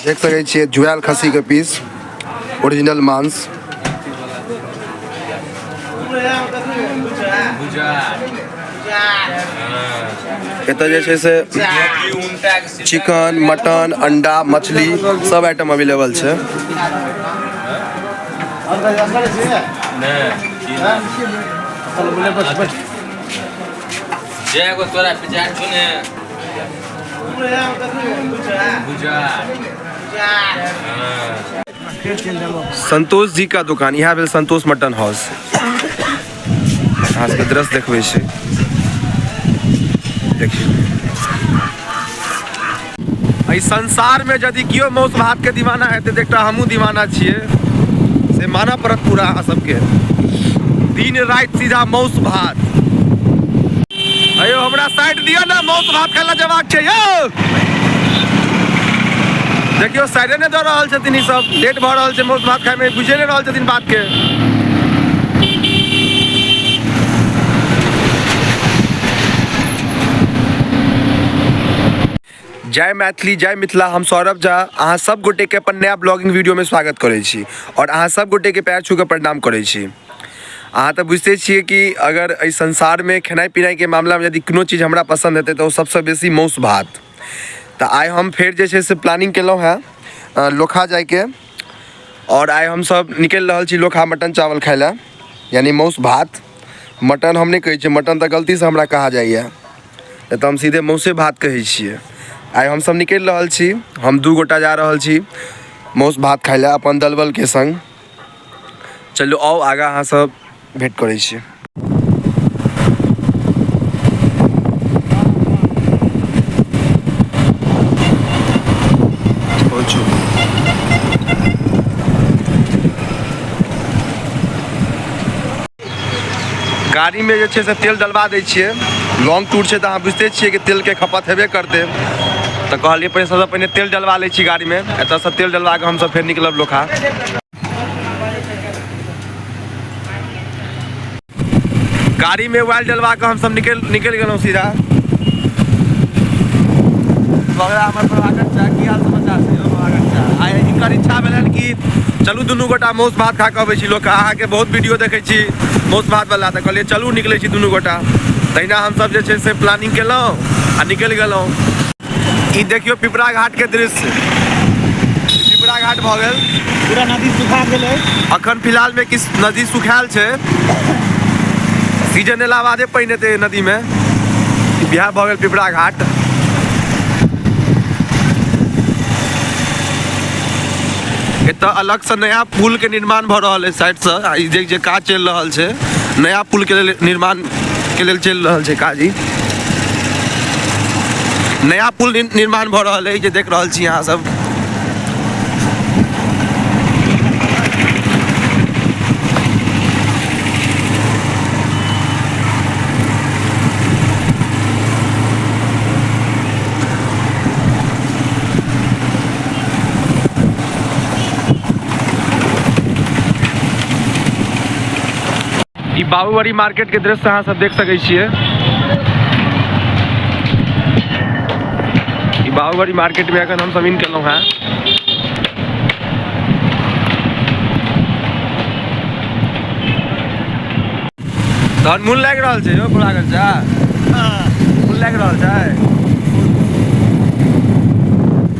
देख सकै छियै जुआयल खस्सीके पीस, ओरिजिनल मांस। एतऽ जे छै से चिकन, मटन, अंडा, मछली सब आइटम अवेलेबल छै। संतोष जी का दुकान, यहाँ भेल संतोष मटन हाउस। अहाँ सबके दृश्य देखबै छै, देखियौ। एहि संसार में यदि केओ मौस भात के दीवाना हेतै तऽ एकटा हमहूँ दीवाना छियै, से मानऽ पड़त पूरा अहाँ सबके। दिन राति सीधा मौस भात। अयो हमरा साइड दिअ ने, मौस भात खाय लए जेबाक छै यौ। देखियौ साइडे नहि दऽ रहल छथिन ई सब, लेट भऽ रहल छै मौस भात खायमे, बुझे नहि रहल छथिन बात के। जय मैथिली, जय मिथिला। हम सौरभ झा अहाँ सब गोटे के अपन नया ब्लॉगिंग वीडियो में स्वागत करै छी और अहाँ सब गोटे के पैर छू के प्रणाम करै छी। अहाँ तऽ बुझिते छियै कि अगर एहि संसार में खेनाइ पिनाइ के मामला में यदि कोनो चीज हमरा पसन्द हेतै तऽ ओ सबसँ बेसी मौस भात। तऽ आइ हम फेर जे छै से प्लानिंग केलहुँ हेँ लोकहा जाइके और आइ हमसब निकलि रहल छी लोकहा मटन चावल खाइ लए, यानी मौस भात। मटन हम नहि कहै छियै, मटन तऽ गलतीसँ हमरा कहा जाइए, नहि तऽ हम सीधे मौसे भात कहै छियै। आइ हमसब निकलि रहल छी, हम दू गोटा जा रहल छी मौस भात खाइ लए अपन दलबलके संग। चलू आउ आगाँ अहाँ सब भेंट करै छी। पहुँचू। गाड़ीमे जे छै से तेल डलवा दै छियै, लॉन्ग टूर छै तऽ अहाँ बुझिते छियै कि तेलके खपत हेबे करतै। तऽ कहलियै पहिने सबसँ पहिने तेल डलवा लै छी गाड़ीमे। एतऽसँ तेल डलवा कऽ हमसब फेर निकलब लोकहा। गाड़ीमे ऑयल डलवा कऽ हमसब निकलि निकलि गेलहुँ सीधा। हमर प्रभाकर चा, की हाल समाचार छै यौ प्रभाकर चा? आइ हिनकर इच्छा भेलनि कि चलू दुनू गोटा मौस भात खा कऽ अबै छी लोक। अहाँके बहुत वीडियो देखै छी मौस भात वाला, तऽ कहलियै चलू निकलै छी दुनू गोटा। तहिना हमसब जे छै से प्लानिंग केलहुँ आ निकलि गेलहुँ। ई देखियौ पिपरा घाट के दृश्य, पिपरा घाट भऽ गेल। पूरा नदी सुखा गेल अछि अखन फिलहाल में। किछु नदी सुखायल छै, सीजन एला बादे पानि एतै नदी में। बिहार भऽ गेल पिपरा घाट। एतऽ अलग से नया पुल के निर्माण भऽ रहल अछि साइड से। आ ई जे जे काज चलि रहल छै, नया पुल के लेल निर्माण के लेल चलि रहल छै काज। ई नया पुल निर्माण भऽ रहल अछि जे देख रहल छी अहाँ सब। ई बाबूबड़ी मार्केट के दृश्य अहाँ सब देख सकै छियै। ई बाबूबड़ी मार्केट में अखन हम सब इन केलहुँ हैं। तहन मोन लागि रहल छै यौ प्रभाकर झा? मोन लागि रहल छै?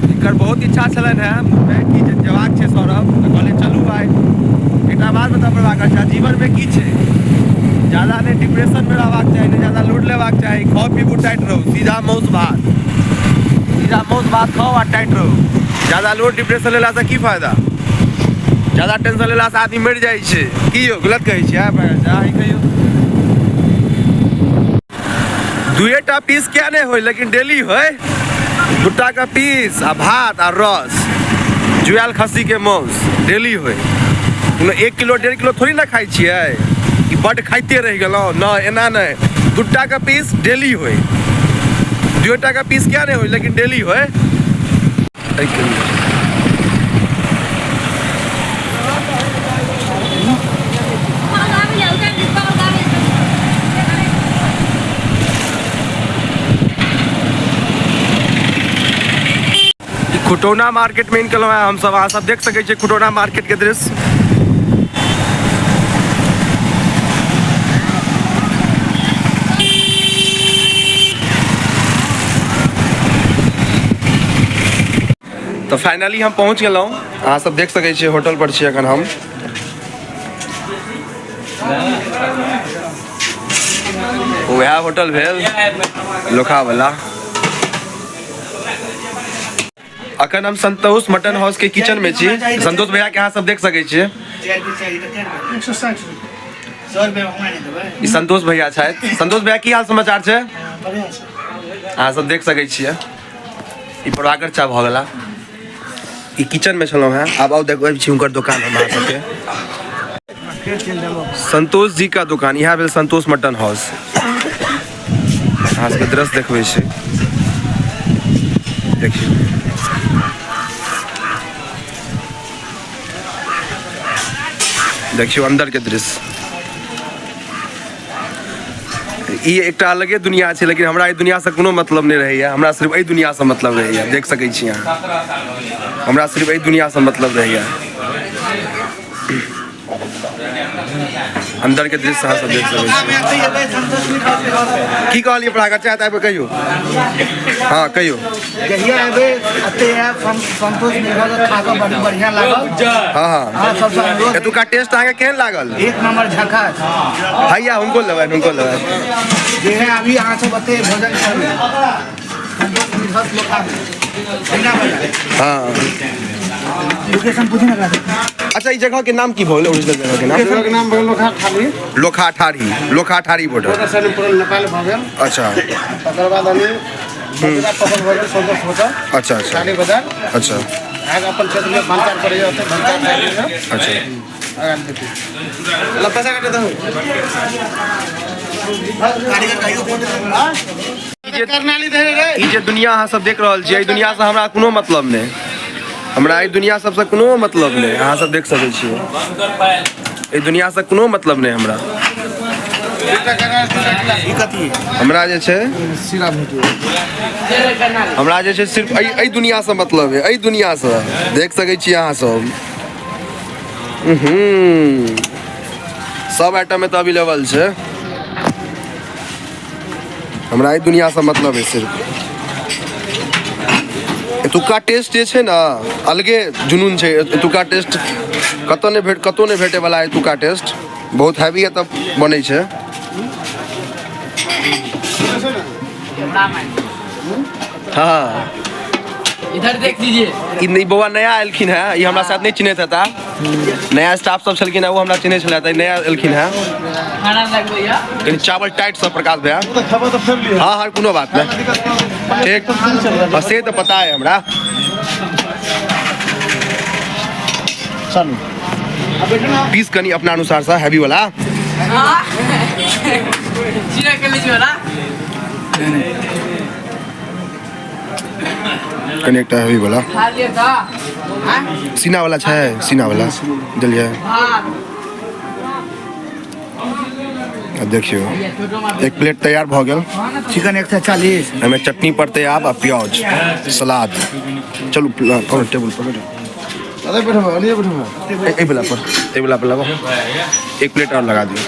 हिनकर बहुत इच्छा छलनि हेँ मोनमे कि जे जेबाक छै सौरभ, तऽ कहलियै चलू भाइ। एकटा बात बताउ प्रभाकर झा, जीवनमे की छै? ज्यादा नहि डिप्रेशनमे रहबाक चाही, नहि ज्यादा लोड लेबाक चाही। खाउ पीबू टाइट रहू, सीधा मौस भात, सीधा मौस भात खाउ आ टाइट रहू। ज्यादा लोड डिप्रेशन लेलासँ की फायदा? ज्यादा टेंशन लेलासँ आदमी मरि जाइ छै। की यौ, गलत कहै छियै? अहीं कहियौ। दुएटा पीस किया नहि होय, लेकिन डेली होय। दूटा का पीस आ भात आ रस, जुआयल खस्सी के मांस डेली होय। कोनो 1 किलो 1.5 किलो थोड़ी ना खाइ छियै कि बड्ड खाइते रहि गेलहुँ। न, एना नहि, दूटा का पीस डेली होय। दुएटा का पीस किया नहि होय, लेकिन डेली होय। एहिके लिए खुटौना मार्केट में निकलहुँ हैं हमसब। अहाँ सब देख सकै छियै खुटौना मार्केट के दृश्य। तऽ फाइनली हम पहुँच गेलहुँ। अहाँ सब देख सकै छियै होटल पर छी अखन हम। वएह होटल भेल लोखा वाला। अखन हम संतोष मटन हाउस के किचन में छी। संतोष भैया के अहाँ सब देख सकै छियै। ई संतोष भैया छथि। संतोष भैया की हाल समाचार छै? अहाँ सब देख सकै छियै। ई प्रभाकर चा भऽ गेला। ई किचन में छलहुँ हेँ। आब आउ देखबै छी हुनकर दोकान हम अहाँ सबके। संतोष जी का दुकान इएह भेल संतोष मटन हाउस। अहाँ सबके दृश्य देखबै छी। देखियौ देखियौ अंदर के दृश्य। ई एकटा अलगे दुनिया छै, लेकिन हमरा एहि दुनियासँ कोनो मतलब नहि रहैया। हमरा सिर्फ एहि दुनियासँ मतलब रहैया। देख सकै छी अहाँ, हमरा सिर्फ एहि दुनियासँ मतलब रहैया। अंदर के दृश्य अहाँ सब देख सकै छी। की कहलियै प्रभाकर चाहे तऽ आबि कहियौ। हाँ कहियौ। जहिया एबै एते आयब संतोष मिश्रा के खा कऽ बड़ी बढ़िया लागल। हाँ हाँ। अहाँ सबसँ अनुरोध। एतुका टेस्ट अहाँके केहन लागल? एक नंबर झकास। हैया हुनको लेबै, हुनको लेबै। जे है अभी अहाँ सब एते भोजन करबै संतोष मिश्रा लोका बिना बजा। हाँ। लोकेशन पूछी ना करा। अच्छा, ई जगह के नाम की भऽ गेलै? ओरिजिनल जगह के नाम? जगह के नाम भऽ गेल लोखा ठाली। लोखा ठारी, लोखा ठारी बॉर्डर। बॉर्डर साइड पूरा नेपाल भऽ गेल। अच्छा। तकर बाद हमी मथुरा पकड़ भऽ गेल संतोष होटल। अच्छा अच्छा। ठाली बाजार। अच्छा। अहाँके अपन क्षेत्र में भंसार पड़ैया, ओतऽ भंसार पड़ैया। अच्छा। आगाँ देखियौ। ल पैसा काटे दहु। करनाली धरे रे। ई जे दुनिया अहाँ सब देख रहल छियै, एहि दुनिया से हमरा कोनो मतलब नहि। हमरा एहि दुनिया सबसँ कोनो मतलब नहि। अहाँ सब देख सकै छियै, एहि दुनिया से कोनो मतलब नहि हमरा। हमरा जे छै हमरा जे छै सिर्फ एहि दुनिया से मतलब है, एहि दुनिया से। देख सकै छियै अहाँ सब। सब आइटम एतऽ अवेलेबल छै। हमरा एहि दुनिया से मतलब है सिर्फ। एतुका टेस्ट जे छै ने अलगे जुनून छै। एतुका टेस्ट कतौ नहि भेट, कतौ नहि भेटे वाला। एतुका टेस्ट बहुत हैवी एतऽ बनै छै। हाँ इधर देख लीजिए। ई नहीं बौआ नया एलखिन है, ई हमरा साथ नहीं चिन्हैत हेता। नया स्टाफ सब छलखिन है, वो हमरा चिन्है छलै, तऽ नया एलखिन है। खाना लगबैया कनि चावल टाइट सब प्रकाश भैया। खबर तऽ फेर लिअ। हाँ हाँ, कोनो बात नहीं, ठीक। हाँ, से तऽ पता है हमरा। चलू पीस कनि अपना अनुसार से हैवी वाला। जीरा के लीजिए ना। कनि एकटा हैवी वाला। खा लिया था। सीना वाला छै, सीना वाला देलियै। भात। आ देखियौ एक प्लेट तैयार भऽ गेल। चिकन 140। एहिमे चटनी पड़तै आब आ प्याज सलाद। चलू कोनो टेबुल पर बैठू। अरे बैठबै, अरे बैठबै। एहि वाला पर, एहि वाला पर लगाओ। एक प्लेट और लगा दियौ।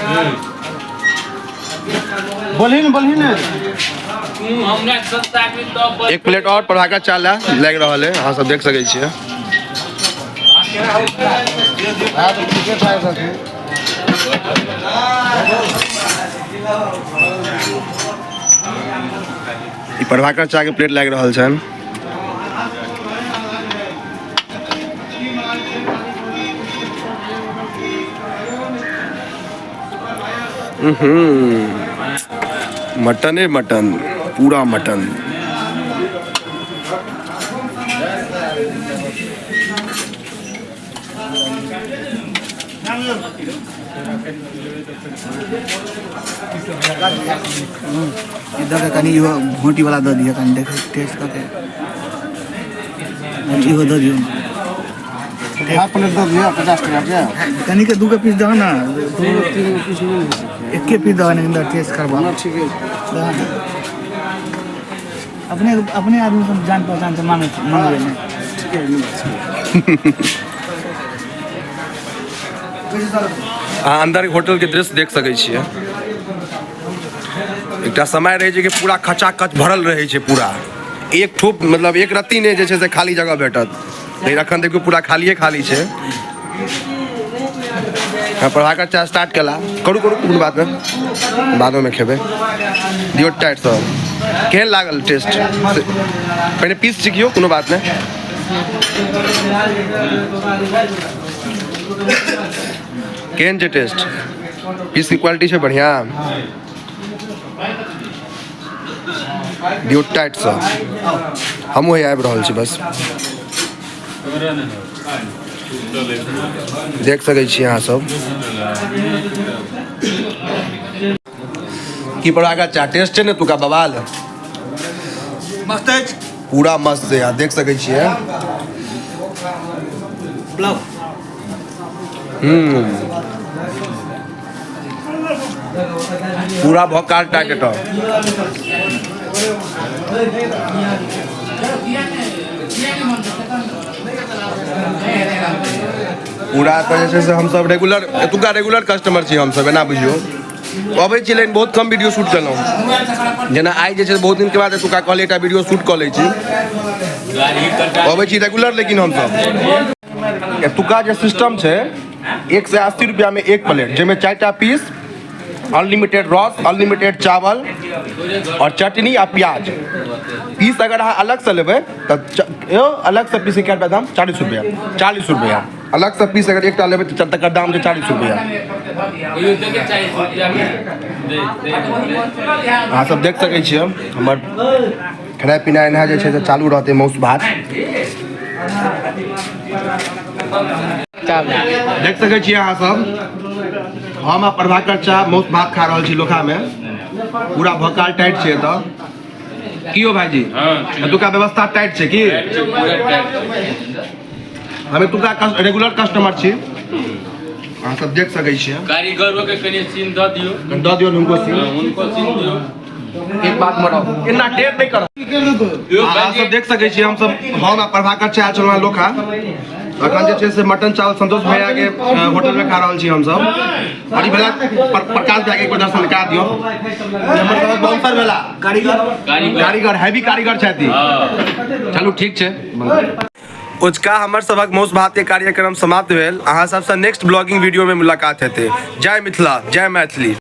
बोलही ने, बोलही ने। एक प्लेट और प्रभाकर चाल लागि रहल है। अहाँ सब देख सकै छियै। हाँ तऽ ठीके ठाक छथिन। ई प्रभाकर चा के प्लेट लागि रहल छनि। मटने मटन, पूरा मटन। इधर के कनि इहो घोंटी वाला दऽ दिअ, कनि देख टेस्ट कऽ के इहो दऽ दियौ। हाफ प्लेट दऽ दिअ 50 टका के। कनि के दूगो पीस दह ना। दू तीन गो पीस नहि होइ छै। एके पीस दह ने, टेस्ट करबा। ना ठीके छै। दह ने। अपने अपने आदमी सब जान पहचान से मांगे, मांगबे नहीं। अहाँ अंदर होटल के दृश्य देख सकै छियै। एकटा समय रहै छै कि पूरा खचाखच भरल रहै छै पूरा, एक ठोप मतलब एक रत्ती नहि जे छै से खाली जगह भेटत, लेकिन अखन देखियौ पूरा खालिए खाली छै। हाँ, प्रभाकर चाय स्टार्ट केला, करू करू कोनो बात नहि, बादोमे खेबै। दियौ टाइटसँ। केहन लागल टेस्ट? पहिने पीस चिखियौ, कोनो बात नहि। केहन छै टेस्ट? पीसके क्वालिटी छै बढ़िआँ? दियौ टाइटसँ। हमहूँ आबि रहल छी बस। देख सकै छी अहाँ सब की प्रभाकर चा टेस्ट छै ने तुका बवाल मस्त अछि। पूरा मस्त छै, अहाँ देख सकै छियै। पूरा भौकाल टाइट एतऽ। पूरा एतऽ जे छै से हमसब रेगुलर एतुका रेगुलर कस्टमर छी हमसब, एना बुझियौ। अबै छी लेकिन बहुत कम वीडियो शूट केलहुँ। जेना आइ जे छै बहुत दिनके बाद एतुका कहलियै एकटा वीडियो शूट कऽ लै छी। अबै छी रेगुलर, लेकिन हमसब एतुका जे सिस्टम छै 180 रुपैआमे एक प्लेट, जाहिमे 4टा पीस, अनलिमिटेड रस, अनलिमिटेड चावल और चटनी आ प्याज। पीस अगर अहाँ अलगसँ लेबै तऽ यौ अलगसँ पीसके कए रुपैआ दाम? 40 रुपैआ। 40 रुपैआ अलगसँ पीस अगर एकटा लेबै तऽ तकर दाम छै 40 रुपैआ। अहाँ सब देख सकै छियै हमर खेनाइ पिनाइ एना जे छै से चालू रहतै मासु भात। देख सकै छियै अहाँ सब, हम आ प्रभाकर चा मासु भात खा रहल छी लोखामे। पूरा भौकाल टाइट छै एतऽ। की यौ भाईजी, एतुका व्यवस्था टाइट छै की? हम एतुका रेगुलर कस्टमर छी, अहाँ सब देख सकै छियै। कारीगरो के कनि सीन दऽ दियौ। कनि दऽ दियौ हुनको सीन। हँ, हुनको सीन दियौ। एक बात मरो एना टेर नहि करब। अहाँ सब देख सकै छियै हमसब, हम आ प्रभाकर चा छलहुँ लोखा। अखन जे छै से मटन चावल संतोष भैया के होटल में खा रहल छी हमसब। और ई भेला प्रकाश भैया के एक बेर दर्शन करा दियौ। हमर सबक स्पॉन्सर भेला कारीगर, कारीगर, हैवी कारीगर छथि। चलू ठीक छै। उचका हमर सबक मौस भात के कार्यक्रम समाप्त भेल। अहाँ सबसँ नेक्स्ट ब्लॉगिंग वीडियो में मुलाकात हेतै। जय मिथिला, जय मैथिली।